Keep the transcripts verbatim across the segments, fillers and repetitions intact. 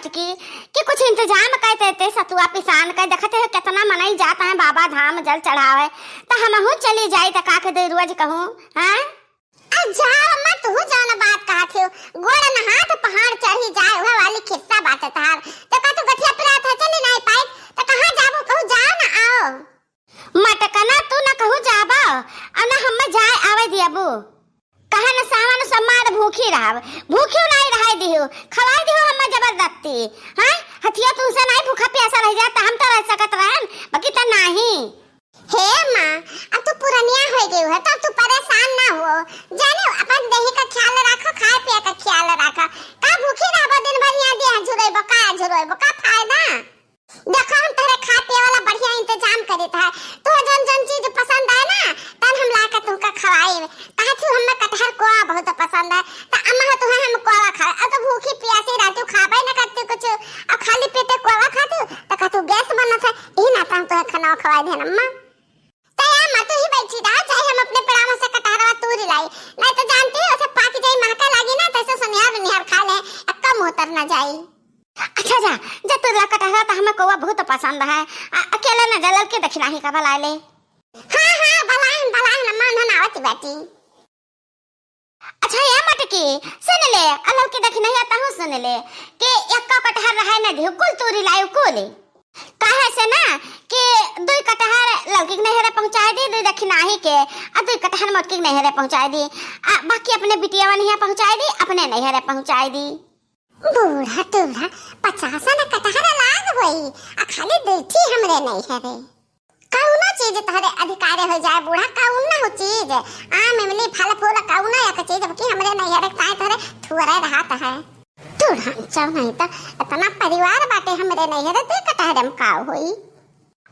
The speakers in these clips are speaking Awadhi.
की कि कुछ इंतजाम कर देते, सतुआ पिसान कर, देखते हो कितना मनई जाता है बाबा धाम जल चढ़ावे, त हमहू चली जाई, त का के दे रोज कहूँ, हैं? आ जाओ अम्मा, तू जौन बात कहत हो, गोड़ न हाथ पहाड़ चढ़ी जाए, वह वाली खिस्सा बात है तहार। तो का तू गठिया पिरात है, चली नहीं पाई, तो कहाँ जाबू, कहू जाओ ना, आओ। मटकना तू न कहू जाबा, और न हम्मे जाए आवे दियबू। कहा न सावन सोमवार भूखी रहब, भूखियो नहीं रहाई दिहु, खवाई दिहु हम्मे जबरदस्ती। हाँ, हथिया तुमसे नहीं भूखा प्यासा रह जाता, हम तो रह सकत रहन, बाकी तो नहीं। हे माँ, अब तू पुरनिया हो गई है, तो अब तू परेशान ना हो। जाने अपन देही का ख्याल रखो, खाए पिए का ख्याल रखो। का भूखी रहबो दिन भर यहाँ देह झुरेबो, का झुरेबो, का फायदा? देखो, हम तोहरे खाए पिए वाला बढ़िया इंतजाम करित है। तू जौन जौन चीज पसंद आए ना, तन हम ला के तुमका खवाई। काहे तू हमें कटहर कोवा बहुत पसंद है, त अम्मा हो तुहे हम कोवा खा। अब तो भूखी प्यासी रहती, खाबे न करती कुछ, और खाली पेटे कोवा खाती, तो कहतू गैस बनत है, यही नाता हम तुहे खाना खवाई देन अम्मा। त ए अम्मा, तू ही बैठी रहा, चाहे हम अपने पेड़ावा से कटहरवा तूरी लाई, नहीं तो जानती हो, उसे पाक जाई, महका लागी ना, तैसे सुनिहार उनिहार खा ले, अक्का मुँह तर ना जाई। अच्छा जा, जा तू ला कटहरा, तो हमें कौवा बहुत पसंद है। आ, अकेले न जा, ललकी दखिनही का बलाए ले। हाँ, हाँ, बलाइन, बलाइन, अम्मा, नन आवत बाटी। अच्छा, ए मटकी, सुन ले, आ ललकी दखिनही तहूँ सुन ले, कि एक्का कटहर रहे न दिहु, कुल तूरी लायु, कुल। काहे से ना कि दुई कटहर ललकी के नैहरे पहुँचाए दी, दुई दखिनही के, आ दुई कटहर मोटकी के नैहरे पहुँचाए दी, आ बाकी अपने बिटियावन हियाँ पहुँचाए दी, अपने नैहरे पहुँचाए दी। बूढ़ा टूढ़ा पचासन कटहर लाग होई, आ खाली दुई ठी हमरे नैहरे। कौनो चीज तोहरे अधिकारे हो जाए बूढ़ा, कौनो चीज, आम, इमली, फल फूल, कौनो एक चीज, बल्कि हमरे नैहरे ताए तोहरे थुअरे रहत है। टूढ़ा चौ नहीं त इतना परिवार बाटे हमरे नैहरे, ते कटहरे में का होई?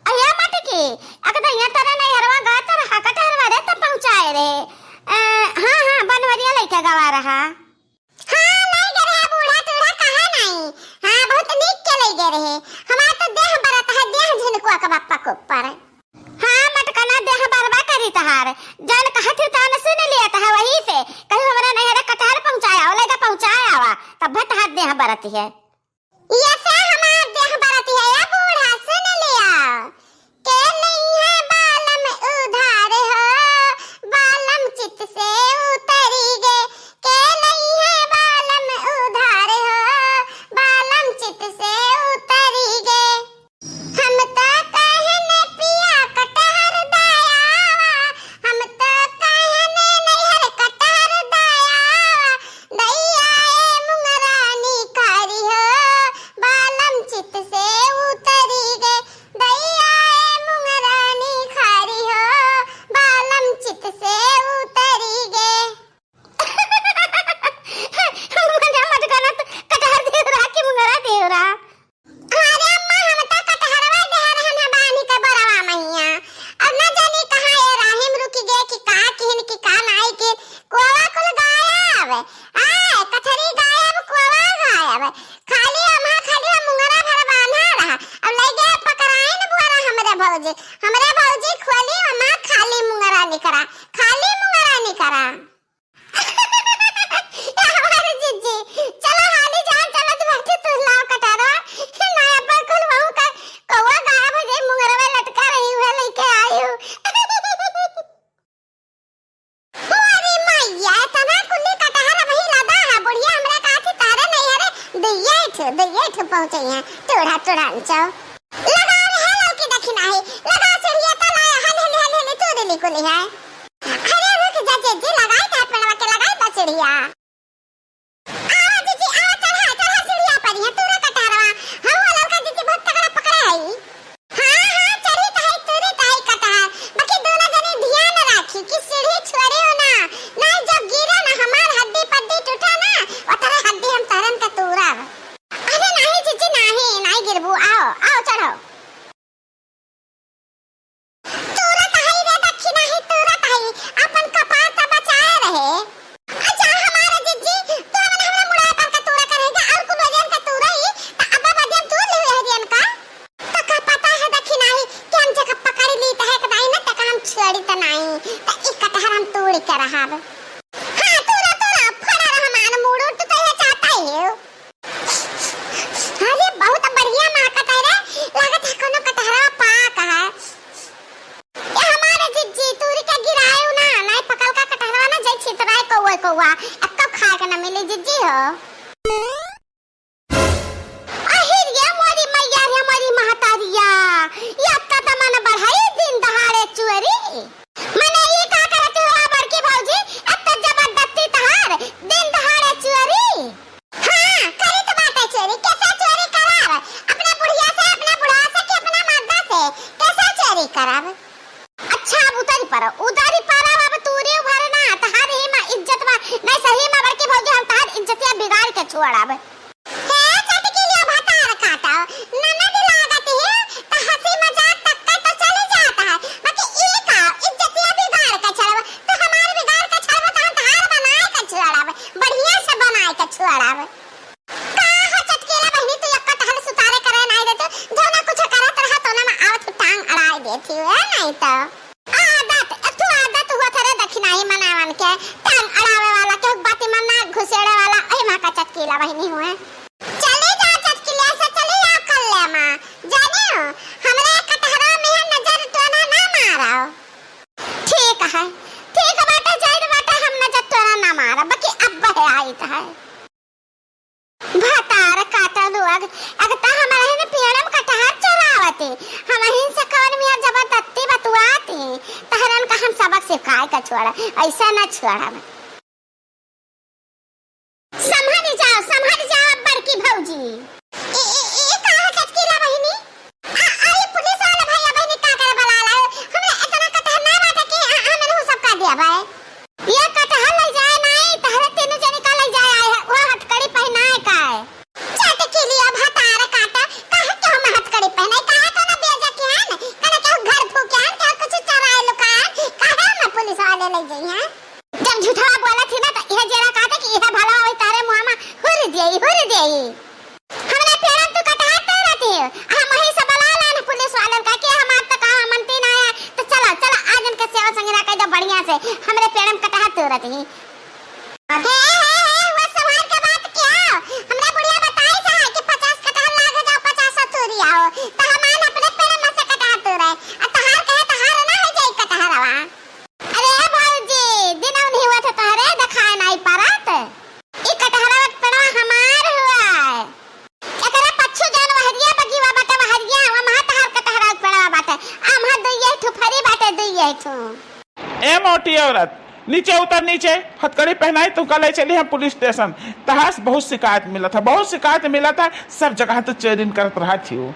अया मटकी, अकदा यहाँ तोरे नैहरवा गा तर हा कटहरवा रे त पहुँचाए रे। अ, हाँ, हाँ, बनवरिया लइका गवा रहा। हाँ, लइ गए रहे बूढ़ा टूढ़ा, कहा नहीं। हाँ, बहुत नीक के लइ गए रहे। हमार तो देह बरत है, देह झिनकुआ के बप्पा के ऊपर। हाँ, मटकना देह बरबा करी तहार। जौन कहत ही तौन सुन लिया तहा वही से। कहीं हमरा नैहरे कटहर पहुँचाया, ओ लइका पहुँचाया आवा, तब तहार देह बरत है। ये से हमार देह बरत है, ए बूढ़ा सुन लिया। के लइहे बालम उधार हो, बालम चित से उतरी गे। के लइहे बालम उधार हो, बालम चित से उतरी गे। हम त कहने पिया कटहर दयावा, हम त कहने नैहर कटहर दयावा, दैया ए मुंगरा निकारी हो, बालम चित से उतरी गे। दैया ए मुंगरा निखारी हो, बालम चित से उतरी गे। मजा मत करत, कटहर देवरा कि मुंगरा देवरा। अरे अम्मा, हम त कटहरवा देह रहन है बानी के बरवा मैया। अब न जानी कहाँ ए राहिम रुकि गे कि का किहिन कि का नाई किहिन। कोवा कुल गायब। आय, कटहरी गायब, कोवा गायब। खाली अम्मा, खाली हम मुंगरा भर बान्हा रहा। अब लइ गए पकड़ाइन बुआरा हमरे भौजी। हमरे भौजी खोली अम्मा, खाली मुंगरा निकरा, खाली मुंगरा निकरा। ए हमारे जिज्जी, चलो हाली जान, चलो तू बैठी, तू लाओ कटारा। ना पर कुल वहू का कौवा गायब हो जाए, मुंगरवा लटका रही हुए लइके आई हूँ। अरे मैया, इतना कुल्ली कटहर वही लदा है, बुढ़िया हमरा कहा थी तारे नहीं, अरे दुइये ठो, दुइये ठो पहुँचे हैं, टूढ़ा टूढ़ा अंचो। लगा रे है ललकी दखिनही, लगा सीढ़िया तो लाया, हल, हल, हल, हल, तू दिली कुली है। अरे रुक जा जिज्जी, लगाई दे पेड़वा के, लगाई दे सीढ़िया। आवा जिज्जी, आवा, चढ़ा, चढ़ा सीढ़िया पर, यहाँ तू रह कटहरवा, हम वो ललका जिज्जी बहुत तगड़ा पकड़े हई। हाँ, हाँ, चढ़ी त हई, तुरी त हई कटहर, बाकी दोनों जने ध्यान राखी कि सीढ़ी छोड़े हो ना, नहीं जब गिरे ना हमार हड्डी पड्डी टूटे ना, ओतरे हड्डी हम तहरन के तूरब। अरे नहीं जिज्जी, नहीं, नहीं गिरबू, आओ, आओ, चढ़ो। तूरत हई रे दखिनही, तूरत हई, अपन कपार त बचाए रहे। अच्छा हमारा जिज्जी, तू हमन हमरा मुड़ाए पर का तूरा करेगा, और कुल वजन का तूरा ही, त अब्बा बदियन तू ले हरियन का? तो का पता है दखिनही कि हम जगह पकड़ ली त है कदाई ना, तक हम छोड़ी त नहीं, त ई कटहर हम तोड़ के रहब। हाँ, तोड़ा, तोड़ा, फड़ा रहमान मूड़ो, तू तो ये चाहता ही हो। बउआ, एक्को खाए के ना मिली जिज्जी हो। अहिर ये मोरी मैया रे मोरी महतारिया, ये एक्का त मन बढ़ाई दिन दहाड़े चोरी। मने ई का करत हो बड़की भौजी, एक त जबरदस्ती तहार दिन दहाड़े चोरी। हाँ, करी त बाटे चोरी, कैसे चोरी करब? अपने बुढ़िया से, अपने बुढ़वा से कि अपना मर्दा से, कैसे चोरी करब? अच्छा, अब उतरी पड़ो, उतरी पड़ो, अब तूरे उभरे ना, तहार ही मा इज्जत मा, नहीं सही मा बड़की भौजी, हम तहार इज्जतिया बिगाड़ के छोड़ब। हे चटकीलिया भतार काटो, ननद लागत है, त हंसी मजाक तक के तो चली जात है, बाकी ई का इज्जतिया बिगाड़ के छोड़ब, तो हमार बिगाड़ के छोड़ब, तो हम तहार बनाए के छोड़ब, बढ़िया से बनाए के छोड़ब। का हो चटकीला बहिनी, तू एक्का टहल सुतारे करे नाई देतू, जौना कुछ करत रहा, तौना मा आवत ही टांग अड़ाए देती है, नहीं तो। आदत, एक ठो आदत हुआ था रे दखिनाही मनावन के, टांग अड़ावे वाला, केहू बाती मा नाक घुसेड़े वाला, ओही मा का चटकीला बहिनी हुए। चली जा चटकीला से, चली जा कल्ले मा, जानियो, हमरे कटहरा में है नजर टोना ना मारो। ठीक है, ठीक बाटे, जाइत बाटे, हम नजर टोना ना मारब, बाकी अब है आइत है। भतार काटा लोग, अग त हमारे हन पेड़म कटहर चोरावती, हम हिन से कौन मियाँ जबरदस्ती बतुआती, तहरन का हम सबक सिखाए का छोड़ा, ऐसा ना छोड़ा। संभल जाओ, संभल जाओ बड़की भौजी। ए, ए, ए, का है चटकीला बहिनी? आ, अरे पुलिस वाला भैया बहिनी का करे बुला लाए? हमरा इतना कटहर ना बाटे कि आ, आ, हमन हूँ सब कर दिया भाई। ये कटहर ले जाए नाई, तहरे तीनों जने का ले जाए आए है, वो हथकड़ी पहनाए का है। चटकीलिया भतार काटा, काहे के हम हथकड़ी पहनाए, काहे को ना बेजा के आन, कने के घर फूके आन, के कुछ चराए लुकान, काहे हम पुलिस वाले ले जाई हैं? जब झूठवा बोलत ही ना, त इहे जेरा कहते कि इहे भला होई, तारे मुँह मा हुर देई, हुर देई। हमरे पेड़न तू कटहर तोड़त ही, हम वही से बुला लान पुलिस वालन का कि हमार त कहा मनती ना है, त चला, चला, आज इनके सेवा संगीना कह दो बढ़िया से, हमरे पेड़न कटहर तोड़त ही। हे, हे, हे, वो सवाल के बात क्या? हमरा बुढ़िया बताई सा है कि पचास कटहर लाग जाओ, पचास तोरी आओ, त हमान अपने पेड़ मा से कटहर तोड़े, आ तहार कहे तहार ना हो जाई कटहरवा। अरे भौजी, दिन उन्हीं हुआ था तोहरे देखाए नाई परत। ई कटहरा के पेड़वा हमार हुआ है। एकरा पच्छु जौन वहरिया बगिवा बाटे, वहरिया, वहाँ तहार कटहरा के पेड़वा बाटे। आ वहाँ दुइये ठो फरी बाटे, दुइये ठो। ए मोटी औरत, नीचे उतर, नीचे। हथकड़ी पहनाई, तुमका ले चली हम पुलिस स्टेशन। तहार से बहुत शिकायत मिलत है, बहुत शिकायत मिलत है, सब जगह तो चोरिन करत रहत ही हो।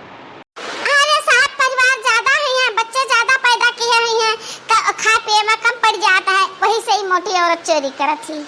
अरे साहब, परिवार ज्यादा है यहाँ, बच्चे ज्यादा पैदा किए हुए हैं, क-, खाए पिए मा कम पड़ जाता है, वही से ही मोटी औरत चोरी करत ही।